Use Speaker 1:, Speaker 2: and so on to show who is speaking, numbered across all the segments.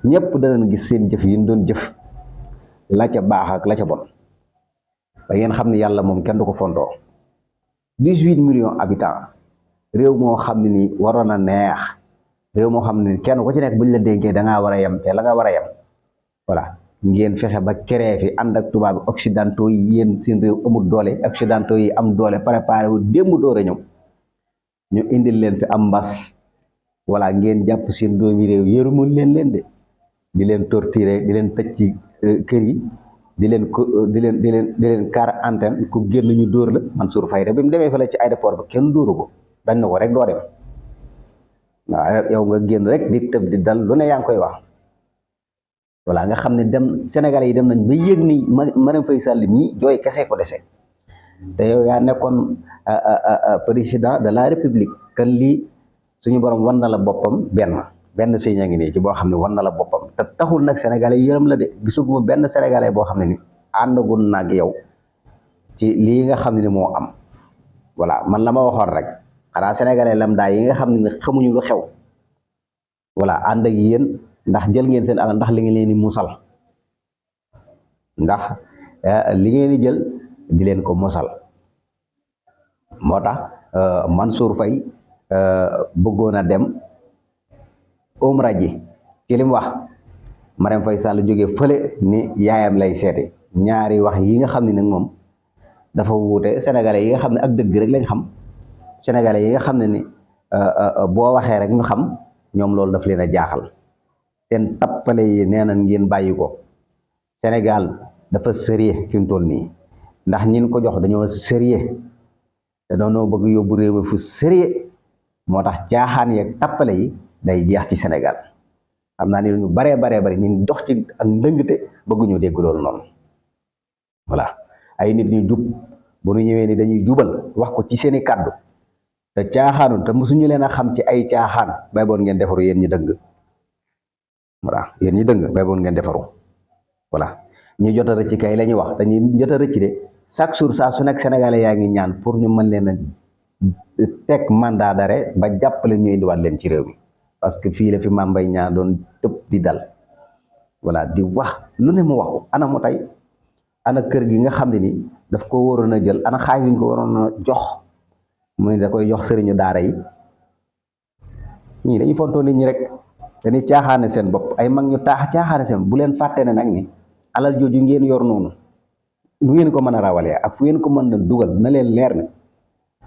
Speaker 1: ñëpp danañ gis seen jëf yi ñu doon jëf la ca baax ak la ca bon ba ngeen xam ne yàlla moom kenn du ko fontoo 18 millions habitants réew moo xam ne nii waroon a neex réew moo xam ne ni kenn ku ci nekk buñ la dénkee da ngaa war a yem te la nga war a yem voilà ngeen fexe ba créé fi ànd ak tubaab occidentaux yi yéen seen réew amul doole occidentaux yi am doole préparé wu démb door a ñëw ñu indil leen fi am mbas voilà ngeen jàpp seen doomi réew yërumul leen de di leen torturer di leen tëj ci kër yi di leen car antenne ku génn ñu dóor la Mansour Faye bi mu demee fële ci aéroport ba kenn dóoru ko dañ na ko rek doo dem waaw yow nga génn rek di tëb di dal lu ne yaa ngi koy wax voilà nga xam ne dem Sénégalais yi dem nañ ba yëg ni Marième Faye Sall mii jooy kese ko dese te yow yaa nekkoon président de la république kan lii suñu borom wan na la boppam benn signe ngi nii ci boo xam ne wan na la boppam te taxul nag Sénégalais yërëm la de gisuguma benn Sénégalais boo xam ne ni àndagul nag yow ci lii nga xam ne ni moo am voilà man la ma waxoon rek xanaa Sénégalais lambda yi nga xam ne xamuñu lu xew voilà ànd ak yéen ndax jël ngeen seen alal ndax li ngeen leen di musal ndax li ngeen di jël di leen ko musal moo tax Mansour Faye bëggoon a dem umra ji ci li mu wax Marième Faye Sall jógee fële ni yaayam lay seeti ñaari wax yi nga xam ne nag moom dafa wuute sénégalais yi nga xam ne ak dëgg rek lañ xam sénégalais yi nga xam ne ni boo waxee rek ñu xam ñoom loolu daf leen a jaaxal seen tappale yi nee nañ ngeen bàyyi ko Sénégal dafa sérieux fi mu toll nii ndax ñin ko jox dañoo sérieux te dañoo bëgg yóbbu réew mi fu sérieux moo tax caaxaan yeeg tappale yi day jeex ci Sénégal xam naa ni ñu baree bari ñun dox ci ak ndëngte bëgguñu dégg loolu noonu voilà ay nit ñu jub bu ñu ñëwee ni dañuy jubal wax ko ci seeni kàddu te caaxaanu te mosuñu leen a xam ci ay caaxaan bay boon ngeen defaru yéen ñi dëng voilà yéen ñi dëng bay boon ngeen defaru voilà ñu jot a rëcc kay la ñuy wax dañuy jot a rëcc de chaque jour saa su nekk sénégalais yaa ngi ñaan pour ñu mën leen a teg mandat d'arrêt ba jàppale ñu indiwaat leen ci réew mi parce que fii la fi Mame Mbaye Niang doon tëb di dal voilà di wax lu ne mu wax ana mu tey ana kër gi nga xam ne ni daf ko waroon a jël ana xaay bi ñu ko waroon a jox mu ne da koy jox sëriñu daara yi ñii dañuy fontoo nit ñi rek dañuy caaxaane seen bopp ay mag ñu caaxaane seen bu leen fàtte ne nag ni alal jooju ngeen yor noonu nu ngeen ko mën a rawalee ak fu ngeen ko mën a dugal na leen leer ne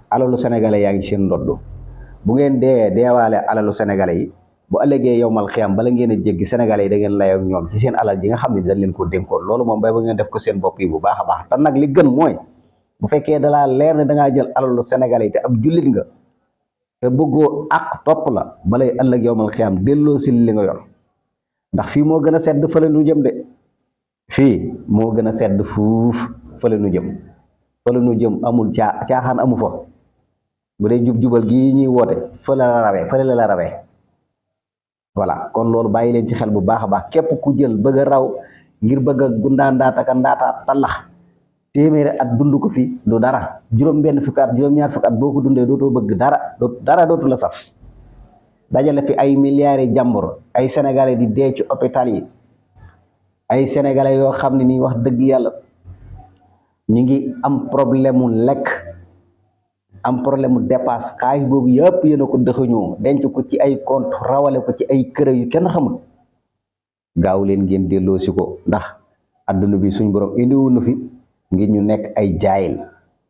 Speaker 1: alalu sénégalais yaa ngi seen ndodd bu ngeen deewaale alalu sénégalais yi bu ëllëgee yowmal xiyam bala ngeen a jéggi sénégalais yi da ngeen layoo ak ñoom ci seen alal ji nga xam ne dañ leen ko dénkoon loolu moom bay ba ngeen def ko seen bopp yi bu baax a baax te nag li gën mooy bu fekkee dalaa leer ne da ngaa jël alalu sénégalais yi te ab jullit nga te bëggoo ak topp la balay ëllëg yowmal xiyam delloo si li nga yor ndax fii moo gën a sedd fële nu jëm de fii moo gën a sedd fuuf fële nu jëm amul caaxaan amu fa bu dee jubal gii ñuy woote fële la rawee voilà kon loolu bàyyi leen ci xel bu baax a baax képp ku jël bëgg a raw ngir bëgg a gundaandaataka ndaata talax téeméeri at dund ko fi du dara juróom-benn fukki at juróom-ñaar fukki at boo ko dundee dootoo bëgg dara dootu la saf dajale fi ay milliards yi jàmbur ay sénégalais di dee ci hôpital yi ay sénégalais yoo xam ne nii wax dëgg yàlla ñu ngi am problème mu lekk am problème mu dépasse xaalis boobu yëpp yéen a ko dëxëñoo denc ko ci ay compte rawale ko ci ay kër yu kenn xamul gaaw leen ngeen delloo si ko ndax adduna bi suñ borom indiwuñu fi ngir ñu nekk ay jaayil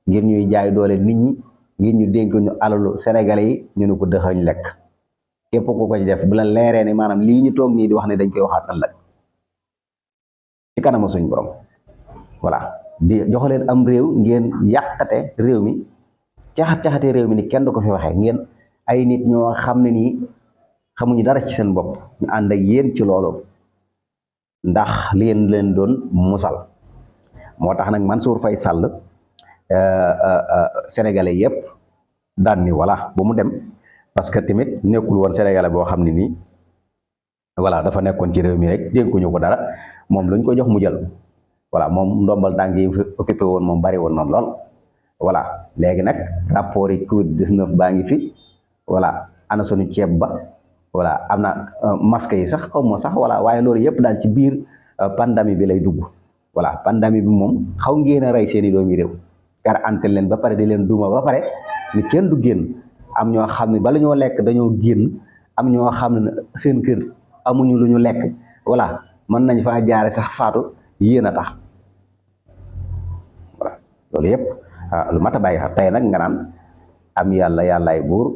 Speaker 1: ngir ñuy jaay doole nit ñi ngir ñu dénk ñu alalu sénégalais yi ñu ne ko dëxëñ lekk képp ku ko ci def bu la leeree ne maanaam lii ñu toog nii di wax ne dañ koy waxaat ëllëg ci kanama suñ borom voilà di jox leen am réew ngeen yàqate réew mi caxatee réew mi ni kenn du ko fi waxee ngeen ay nit ñoo xam ne nii xamuñu dara ci seen bopp ñu ànd ak yéen ci loolu ndax li ngeen leen doon musal moo tax nag Mansour Faye Sall sénégalais yëpp daan ni voilà ba mu dem parce que tamit nekkul woon sénégalais boo xam ne nii voilà dafa nekkoon ci réew mi rek dénkuñu ko dara moom luñ ko jox mu jël voilà moom ndombal tànk yi occupé woon moom bari woon na lool voilà léegi nag rapport yi Covid 19 baa ngi fi voilà ana sunu ceeb ba voilà am na masque yi sax xaw ma sax voilà waaye loolu yëpp daal ci biir pandémie bi lay dugg voilà pandémie bi moom xaw ngeen a rey seeni doomi réew quarantaine leen ba pare di leen duma ba pare ni kenn du génn am ñoo xam ne bala ñoo lekk dañoo génn am ñoo xam ne seen kër amuñu lu ñu lekk voilà mën nañ faa jaare sax faatu yéen a tax voilà loolu yëpp lu mat a bàyyi xel tey nag nga naan am yàlla yàllaay buur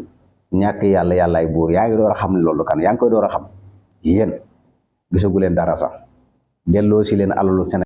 Speaker 1: ñàkk yàlla yàllaay buur yaa ngi door a xam ne loolu kan yaa ngi koy door a xam yéen gisagu leen dara sax delloo si leen alalu Sénégal